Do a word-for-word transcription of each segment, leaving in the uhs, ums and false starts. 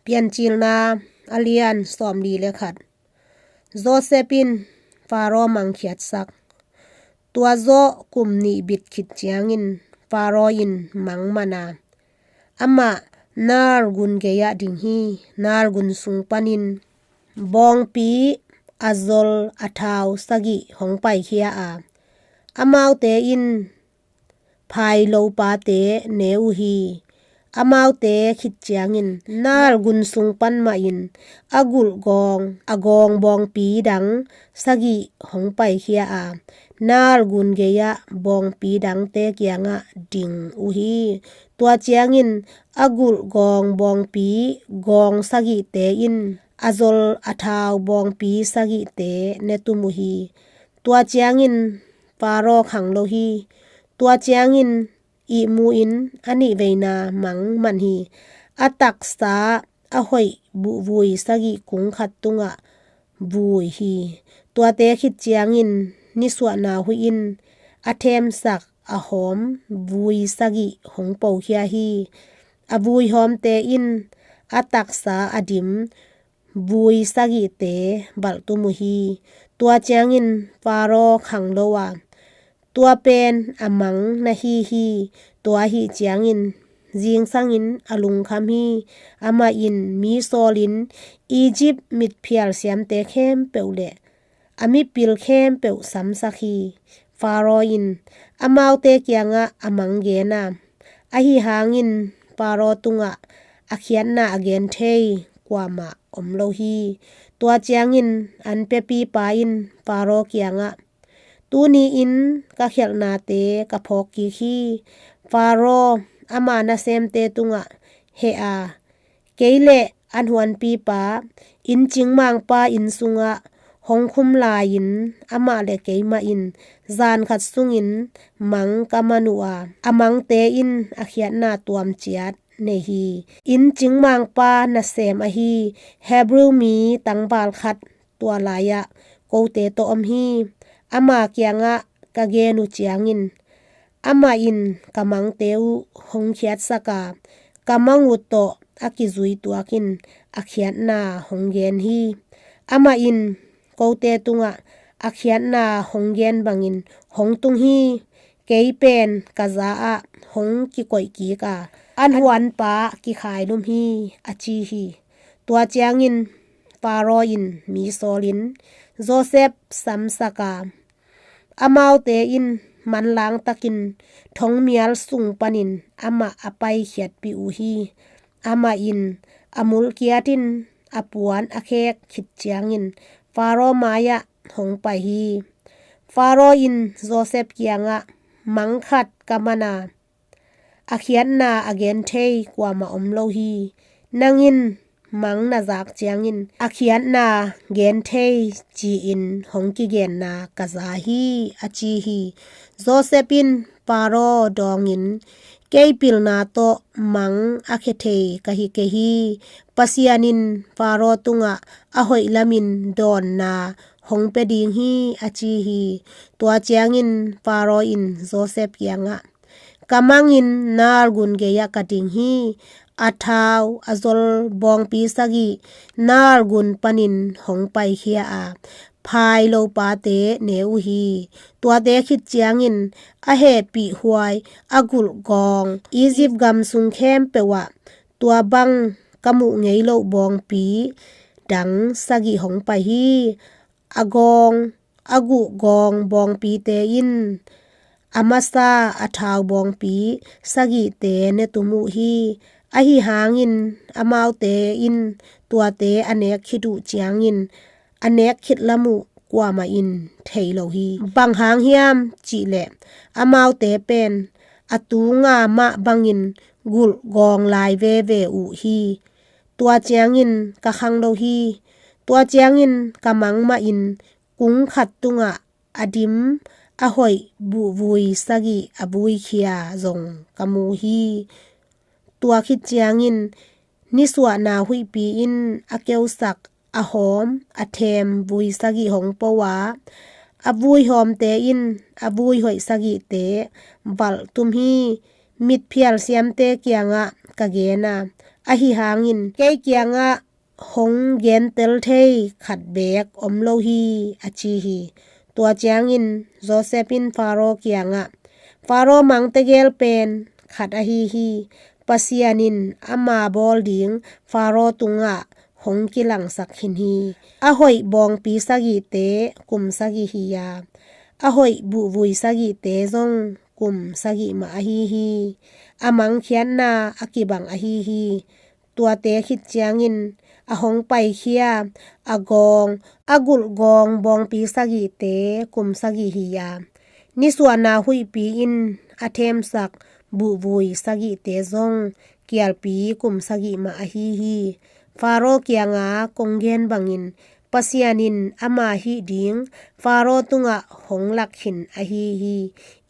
Piancilna a lian sawmli le khat. Joseph in Faro mangkhiatsak. Tua zawh kum nih bit khit ciangin Faro in mang man a, amah Nile gun gei-ah ding hi. Nile gun sung panin bawngpi a zol a thau sagih hong paikhia a, amaute in phailopate ne uh hi. Amaute khit ciangin Nile gun sung pan mahin a gulh gawng, a gawng bawngpi dang sagih hong paikhia a, Nile gun gei-ah bawngpi dangte kiangah ding uh hi. Tua ciangin a gulh gawng bawngpi gawng sagihte in a zol a thau bawngpi sagihte ne tum uh hi. Tua ciangin Faro khang lo hi. Tua ciangin ihmu in a nihveina mang man hi. A taksa a hoih buhvui sagih kung khat tungah vui hi. Tuate khit ciangin nisuahna huih in a themsak a hawm vui sagih hong pokhia hi. A vui hawmte in a taksa a dim vui sagihte valhtum uh hi. Tua ciangin Faro khang lo a, tua pen a mang na hi hi. Tua ahih ciangin zingsangin a lungkham hi. Amah in mi sawlin Egypt mitphial siamte khempeuh le a mipil khempeuh samsak hi. Faro in amaute kiangah a mang gen a, ahi hangin Faro tungah a khiatna a gen thei kuamah om lo hi. Tua ciangin an piapipa in Faro kiangah, tuni-in ka khialhnate ka phawk kik hi. Faro ama nasemte tungah heh a, kei le an huanpipa, inn cingmangpa inn sungah hong khum lai-in amah le keimah in zan khat sungin mang ka man uh a, a mangte in a khiatna tuamciat nei hi. Inn cingmangpa nasem ahi Hebrew mi tangval khat tua lai-ah kote tawh om hi. Ama kiangah ka gen uh ciangin amah in ka mangte uh hong khiatsak a, ka mang uh tawh a kizui tuak in a khiatna hong gen hi. Amah in kote tungah a khiatna hong gen bangin hong tung hi. Kei pen ka za-ah hong kikoih kik a, an huanpa kikhailum hi, a ci hi. Tua ciangin Faro in mi sawlin Joseph samsak a, amaute in manlang takin thongmial sung panin amah a paikhiatpih uh hi. Amah in a mulkiat in a puan a khek khit ciangin Faro mai-ah hong pai hi. Faro in Joseph kiangah, mang khat ka man a, a khiatna a gen thei kuamah om lo hi. Nang in mang na zak ciangin a khiatna gen thei ci-in hong kigenna ka za hi, a ci hi. Joseph in Faro dawngin, kei pilna tawh mang a khia thei ka hi kei hi. Pasian in Faro tungah a hoih lamin dawnna hong pia ding hi, a ci hi. Tua ciangin Faro in Joseph kiangah, ka mangin Nile gun gei-ah ka ding hi. A thau a zol bawngpi sagih Nile gun panin hong paikhia a, phailopate ne uh hi. Tuate khit ciangin a hehpih huai a gulh gawng Egypt gam sung khempeuh ah tua bang ka muh ngei loh bawngpi dang sagih hong pai hi. A gawng a guh gawng bawngpite in a masa a thau bawngpi sagihte ne tum uh hi. Ahi hangin amaute in tuate a nek khit uh ciangin a nek khit lam uh kuamah in thei lo hi. Bang hang hiam cihleh amaute pen a tunga mah bangin gulh gawng lai veve uh hi. Tua ciangin ka khang lo hi. Tua ciangin ka mang mahin kung khat tungah a dim a hoih buhvui sagih a vuikhia zong ka mu hi. Tua khit ciangin nisuahna huihpi in a keusak a hawm a them vui sagih hong po a, a vui hawmte in a vui hoih sagihte valh tum hi. Mitphial siamte kiangah ka gen a, ahi hangin kei kiangah hong gentel thei khat beek om lo hi, a ci hi. Tua ciangin Joseph in Faro kiangah, Faro mang tegel pen khat ahi hi. Pasian in ama bawl ding Faro tungah hong kilangsak khin hi. A hoih bawngpi sagihte kum sagih hi a, a hoih buhvui sagihte zong kum sagih mah ahi hi. A mangkhiatna a kibang ahi hi. Tuate khit ciangin a hong paikhia a gawng, a gulhgawng bawngpi sagihte kum sagih hi a, nisuahna huihpi in a themsak buhvui sagihte zong kialpi kum sagih mah ahi hi. Faro kianga kong gen bangin Pasian in ama hih ding Faro tungah hong lak khin ahi hi.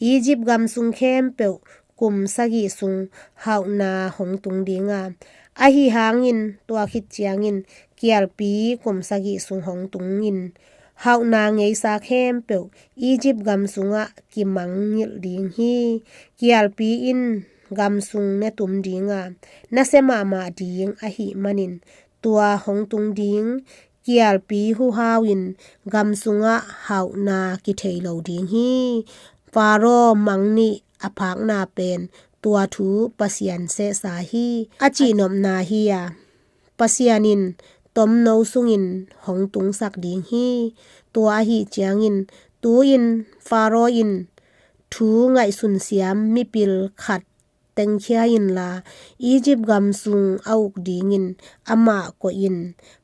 Egypt gam sung khempeuh kum sagih sung hauhna hong tung ding a, ahi hangin tua khit ciangin kialpi kum sagih sung hong tungin hauhna ngeisa khempeuh Egypt gam sungah kimangngilh ding hi. Kialpi in gam sung ne tum ding a, nasia mahmah ding ahih manin tua hong tung ding kialpi huhau in gam sungah hauhna kithei lo ding hi. Faro mang nih a phakna pen tua thu Pasian sehsa hi, a cihnopna hi a, Pasian in tomno sungin hong tungsak ding hi. Tua ahi ciangin tu-in Faro in thu ngaihsun siam mipil khat tengkhia inla, Egypt gam sung a uk dingin amah koih in.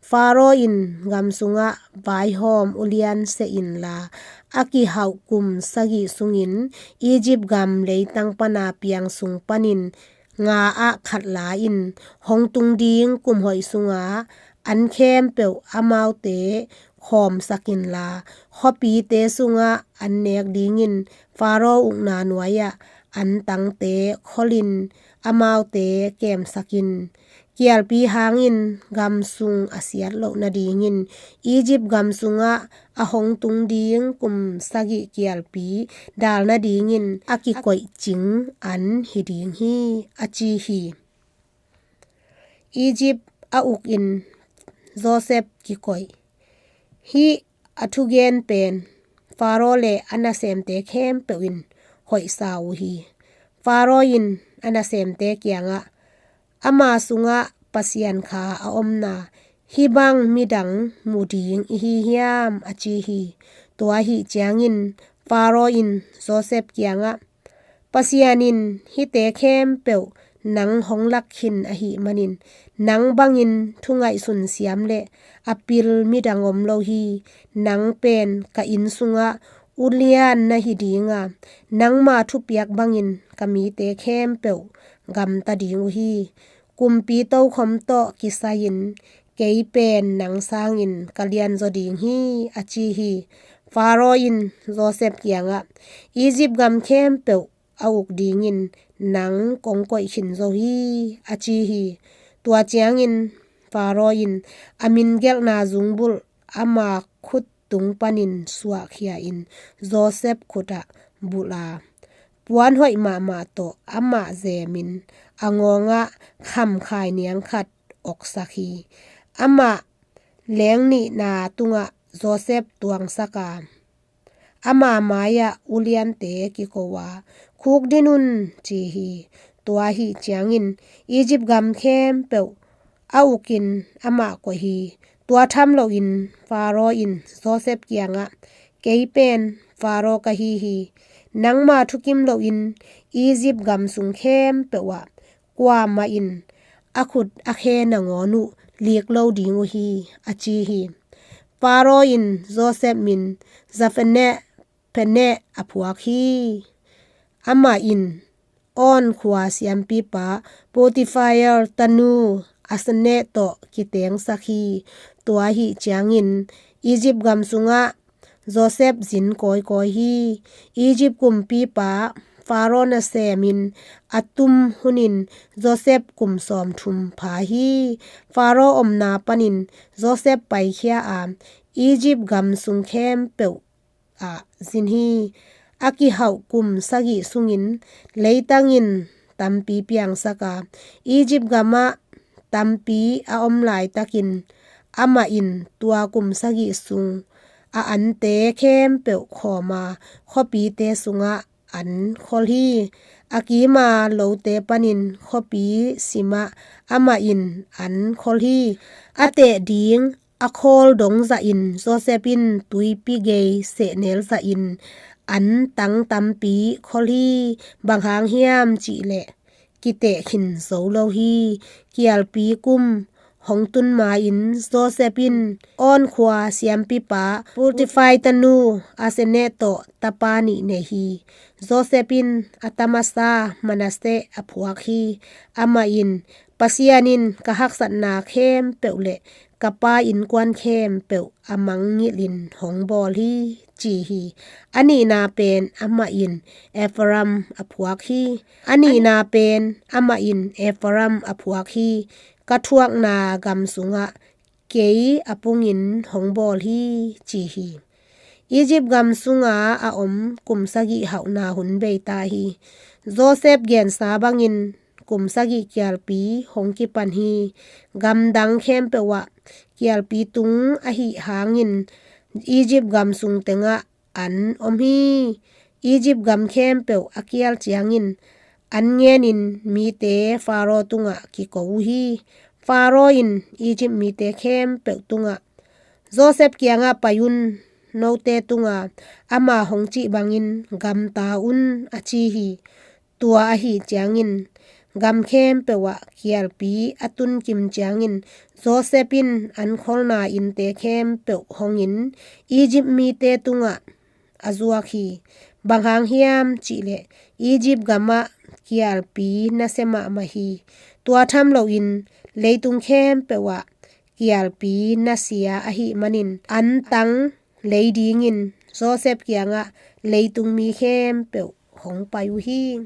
Faro in gam sungah vaihawm ulian seh inla, a kihauh kum sagih sungin Egypt gam leitang pana piang sung panin nga ah khat la in, hong tung ding kum hoih sungah an khempeuh amaute khawmsak inla, khuapite sungah an nek dingin Faro ukna nuai-ah an tangte kholin amaute kemsak in. Kialpi hangin gam sung a siat loh nadingin Egypt gam sungah a hong tung ding kum sagih kialpi dal nadingin a kikoih cing an hi ding hi, a ci hi. Egypt a ukin Joseph kikoih. Hih a thugen pen Faro le a nasemte khempeuh in hoihsa uh hi. Faro in a nasemte kiangah, ama sungah Pasian kha a omna hih bang midang mu ding i hi hiam, a ci hi. Tua ahi ciangin Faro in Joseph kiangah, Pasian in hihte khempeuh nang hong lak khin ahih manin, nang bangin thu ngaihsun siam le a pil midang om lo hi. Nang pen ka inn sungah ulian na hi ding a, nangma thupiak bangin ka mite khempeuh gamta ding uh hi. Kumpi tokhom tawh kisai-in kei pen nang sangin ka lianzaw ding hi, a ci hi. Faro in Joseph kiangah, Egypt gam khempeuh a uk dingin nang kong koih khin zo hi, a ci hi. Tua ciangin Faro in a min gelhna zungbulh ama khut tung panin suahkhia in Joseph khutah bulh a, puan hoih mahmah tawh amah zemin a ngawngah khamkhai niang khat oksak hi. Amah leng nihna tungah Joseph tuangsak a, ama mai-ah uliante kiko a, khukdin un, ci hi. Tua ahi ciangin Egypt gam khempeuh a ukin amah koih hi. Tua tham loin Faro in Joseph kiangah, kei pen Faro ka hi hi. Nangma thukim loin Egypt gam sung khempeuh ah kuamah in a khut a khe nangawn uh lik lo ding uh hi, a ci hi. Faro in Joseph min Zapheneh Pheneh a phuak hi. Amah in On khua siampipa Potiphar tanu Aseneh tawh kitengsak hi. Tua ahi ciangin Egypt gam sungah Joseph zin kawikawi hi. Egypt kumpipa Faro nasemin a tum hunin Joseph kum sawmthum pha hi. Faro omna panin Joseph paikhia a, Egypt gam sung khempeuh ah zin hi. A kihauh kum sagih sungin leitang in tampi piangsak a, Egypt gamah tampi a om laitakin amah in tua kum sagih sung a ante khempeuh khawm a, khuapite sungah an khol hi. A kima lote panin khuapi simah amah in an khol hi. A teh ding a khawl dong zahin Joseph in tuipi gei sehnel zahin an tang tampi khol hi. Bang hang hiam cihleh kiteh khin zo lo hi. Kialpi kum hong tun ma-in Joseph in On khua siampipa Potiphar tanu Asenath tawh tapa nih nei hi. Joseph in a tamasa Manasseh a phuak hi. Amah in, Pasian in ka haksatna khempeuh le ka pa innkuan khempeuh a mangngilhin hong bawl hi, ci hi. A nihna pen amah in Ephraim a phuak hi. A nihna pen amah in Ephraim a phuak hi. Ka thuakna gam sungah kei a pungin hong bawl hi, ci hi. Egypt gam sunga a om kum sagih hauhna hun bei ta hi. Joseph gensa bangin kum sagih kialpi hong kipan hi. Gamdang khempeuh ah kialpi tung ahih hangin Egypt gam sung tengah an om hi. Egypt gam khempeuh a kial ciangin an ngenin mite Pharaoh tungah kiko uh hi. Pharaoh in Egypt mite khempeuh tungah, Joseph kiangah pai un, note tungah ama hong cih bangin gamta un, a ci hi. Tua ahih ciangin gam khempeuh ah kialpi a tunkim ciangin Joseph in an kholna innte khempeuh hongin Egypt mite tungah a zuak hi. Bang hang hiam cihleh Egypt gamah kialpi nasia mahmah hi. Tua tham loin leitung khempeuh ah kialpi nasia ahih manin an tang lei dingin Joseph kiangah leitung mi khempeuh hong pai uh hi.